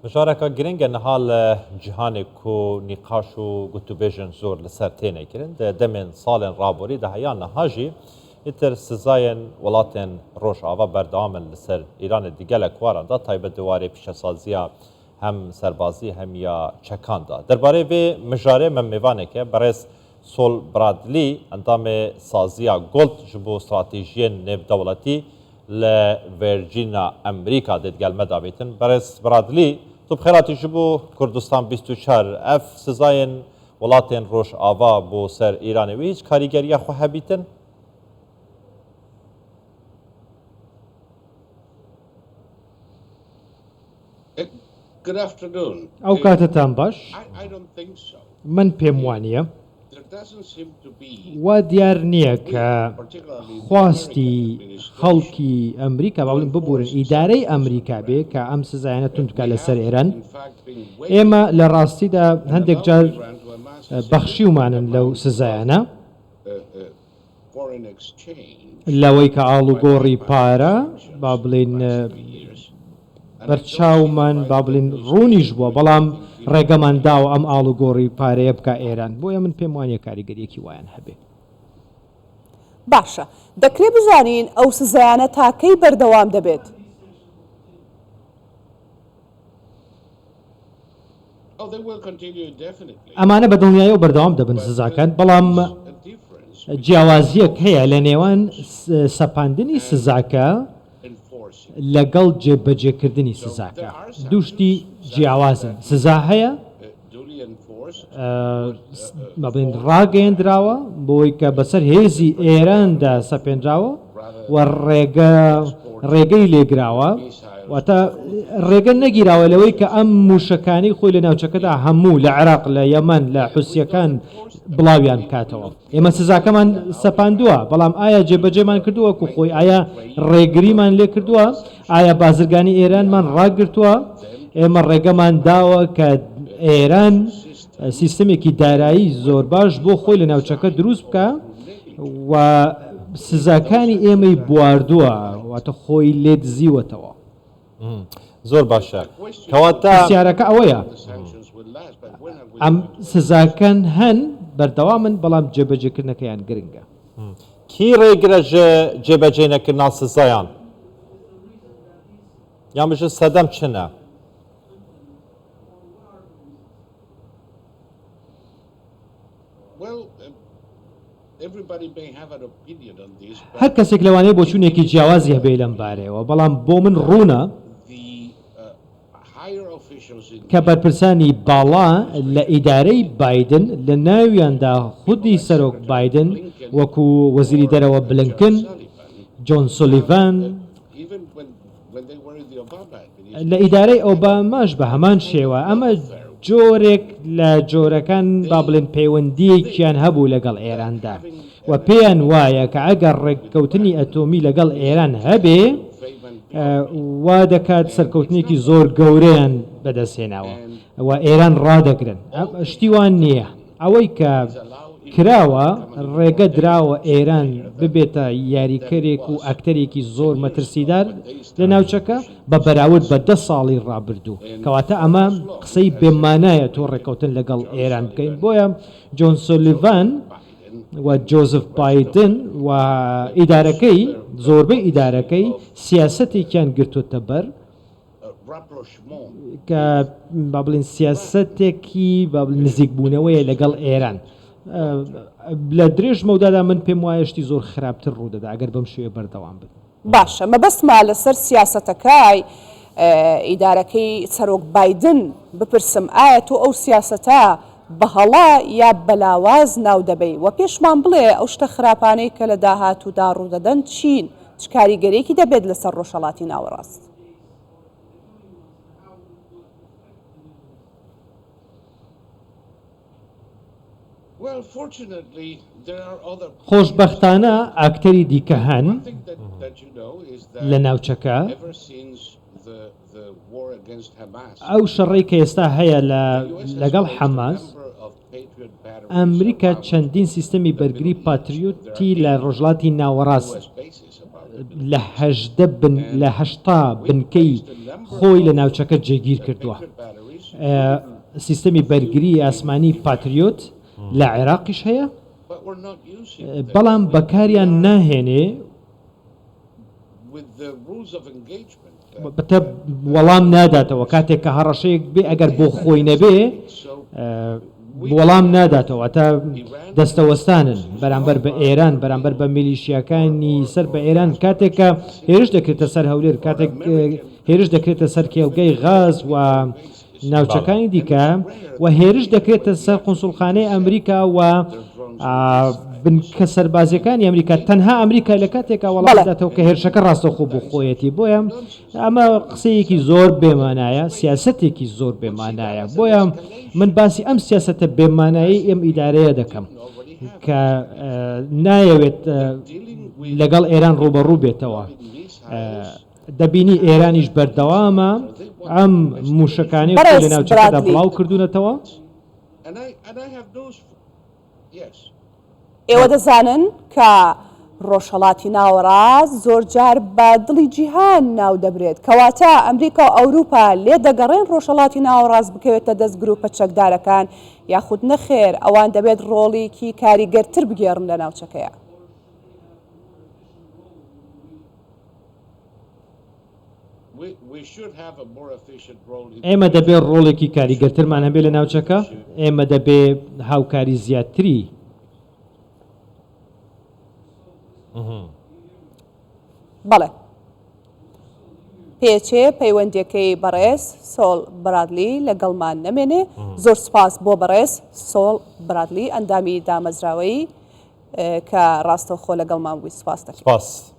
Mijareke giring e niha li cîhanê ku nîqaş û gotûbêjên zor li ser têne kirin. Di demên salên raborî de heya niha jî îtir sizayên welatên Rojava berdewam in li ser Îranê di gelek waran de taybet di warê pîşesaziya hem serbazî hem ya çekan de. Derbarê vê mijarê me mêvaneke birêz Sol Bradley endamê saziya Gold ji bo stratejiyên nêvdewletî li Virginia Amerîka dê digel me de bîtin. Birêz Bradley, tu bi xêr hatî ji bo Kurdistan 24. Ev sizayên welatên Rojava bo ser Îranê wê hîç karîgeriya xwe hebîtin? Ew katetan baş. من پێم وانییە. وا دیار نییە کە خواستی خەڵکی ئەمریکا با بڵێم ببورن ئیدارەی ئەمریکا بێ کە ئەم سزایانە توند بکات لەسەر ئێران. ئێمە لە ڕاستیدا هەندێک جار بەخشیومانن لەو سزایانە. لەوەی کە ئاڵوگۆڕی پارە با بڵێین بەرچاومان با بڵێین ڕوونیش بووە، بەڵام ڕێگەمان داوە ئەم ئاڵوگۆڕی پارەیە بکا ئێران، بۆیە من پێم وانیە کاریگەریەکی وایان هەبێ. باشە دەکرێ بزانین ئەو سزایانە تا کەی بەردەوام دەبێت؟ ئەمانە بە دڵنیایەوە بەردەوام دەبن سزاکان، بەڵام جیاوازییەک هەیە لە نێوان سەپاندنی سزاکە لەگەڵ جێبەجێکردنی سزاکە، دوو شتی جیاوازن، سزا هەیە، با بڵێین ڕاگەیەندراوە بۆی کە بەسەر هێزی ئێراندا سەپێنراوە و ڕێگە ڕێگەی لێگراوە واتە ڕێگە نەگیراوە لەوەی کە ئەم موشەکانی خۆی لە ناوچەکەدا هەموو لە عێراق لە یەمەن لە حوسیەکان بڵاویان بکاتەوە ئێمە سزاکەمان سەپاندووە بەڵام ئایا جێبەجێمان کردووە وەکو خۆی ئایا ڕێگریمان لێ کردووە ئایا بازرگانی ئێرانمان ڕاگرتووە؟ ئێمە ڕێگەمان داوە کە ئێران سیستمێکی دارایی زۆر باش بۆ خۆی لە ناوچەکە دروست بکا و سزاکانی ئێمەی بواردووە، واتە خۆی لێ دزیوەتەوە. زۆر باشە. کەواتە. پرسیارەکە ئەوەیە ئەم سزاکان هەن بەردەوامن، بەڵام جێبەجێکردنەکەیان گرنگە. کی ڕێگرە ژ جێبەجێ نەکردنا سزایان؟ یان بژن سەدەم چنە؟ هەر کەسێک لەوانەیە بۆچوونێکی جیاوازی هەبێ لەم بارەیەوە، بەڵام بۆ من ڕوونە کە بەرپرسانی باڵا لە ئیدارەی بایدن لە ناویاندا خودی سەرۆک بایدن وەکو وەزیری دەرەوە بلنکن، جۆن سولیڤان، لە ئیدارەی ئۆباماش بە هەمان شێوە، ئەمە جۆرێک لە جۆرەکان با بڵێین پەیوەندییەکیان هەبوو لەگەڵ ئێراندا و پێیان وایە کە ئەگەر ڕێککەوتنی ئەتۆمی لەگەڵ ئێران هەبێ وا دەکات سەرکەوتنێکی زۆر گەورەیان بەدەستهێناوە و ئێران ڕادەگرن. شتی وا نییە. ئەوەی کە کراوە ڕێگە دراوە ئێران ببێتە یاریکەرێک و ئەکتەرێکی زۆر مەترسیدار لە ناوچەکە بە بەراورد بە دە ساڵی ڕابردوو. کەواتە ئەمە قسەی بێ مانایە تۆ ڕێککەوتن لەگەڵ ئێران بکەین. بۆیە جۆن سۆلیڤان و جۆزف بایدن و ئیدارەکەی، زۆربەی ئیدارەکەی سیاسەتێکیان گرتووەتە بەر کە با بڵێین سیاسەتێکی با بڵێین نزیکبوونەوەیە لەگەڵ ئێران. لە درێژ مەودادا من پێم وایە شتی زۆر خراپتر ڕوودەدا ئەگەر بەم شێوەیە بەردەوام بن. باشە مەبەستمە لەسەر سیاسەتەکای ئیدارەکەی سەرۆک بایدن بپرسم ئایا تۆ ئەو سیاسەتە بە هەڵە یا بە لاواز ناو دەبەی وە پێشمان بڵێ ئەو شتە خراپانەی کە لە داهاتوودا ڕوودەدەن چین چ کاریگەریەکی دەبێت لەسەر ڕۆژهەڵاتی ناوەڕاست؟ خۆشبەختانە ئاکتەری دیکە هەن لە ناوچەکە، ئەو شەڕەی کە ئێستا هەیە لەگەڵ حەماس، ئەمریکا چەندین سیستەمی بەرگری پاتریۆتی لە ڕۆژهەڵاتی ناوەڕاست. لە 18 بن لە 80 بنکەی خۆی لە ناوچەکە جێگیر کردووە. سیستەمی بەرگری ئاسمانی پاتریۆت لە عێراقیش هەیە، بەڵام بەکاریان ناهێنێ بتە وەڵام ناداتەوە کاتێک کە هەڕەشەیەک بێ ئەگەر بۆ خۆی نەبێ وەڵام ناداتەوە تا دەستەوەستانن بەرامبەر بە ئێران بەرامبەر بە میلیشیاکانی سەر بە ئێران کاتێک کە هێرش دەکرێتە سەر هەولێر کاتێک هێرش دەکرێتە سەر کێڵگەی غاز و ناوچەکانی دیکە و هێرش دەکرێتە سەر قونسوڵخانەی ئەمریکا و بنکە سەربازیەکانی ئەمریکا تەنها ئەمریکا لە کاتێکا وەڵام داتەوە کە هێرشەکە ڕاستەوخۆ بۆ خۆیەتی بۆیە ئەمە قسەیەکی زۆر بێمانایە سیاسەتێکی زۆر بێمانایە بۆیە من باسی ئەم سیاسەتە بێمانایی ئەم ئیدارەیە دەکەم کە نایەوێت لەگەڵ ئێران ڕوبەڕوو بێتەوە. دەبینی ئێرانیش بەردەوامە ئەم مووشەکانەی خۆی لە بەڕێز ناوچەکەدا برادلی. بڵاو کردوونەتەوە. ئێوە دەزانن کە ڕۆژهەڵاتی ناوەڕاست زۆرجار بە دڵی جیهان ناو دەبرێت، کەواتە ئەمریکا و ئەوروپا لێدەگەڕێن ڕۆژهەڵاتی ناوەڕاست بکەوێتە دەست گروپە چەکدارەکان یاخود نەخێر ئەوان دەبێت ڕۆڵیکی کاریگەرتر بگێڕن لە ناوچەکەیا؟ ئێمە دەبێ ڕۆڵێکی کاریگەرترمان هەبێ لە ناوچەکە، ئێمە دەبێ هاوکاری زیاتری. بەڵێ. پێچێ پەیوەندیەکەی بەڕێز سۆڵ برادلی لەگەڵمان نەمێنێ. زۆر سوپاس بۆ بەڕێز سۆڵ برادلی ئەندامی دامەزراوەی کە ڕاستەوخۆ لەگەڵمان بووی سوپاست دەکەین. سپاس.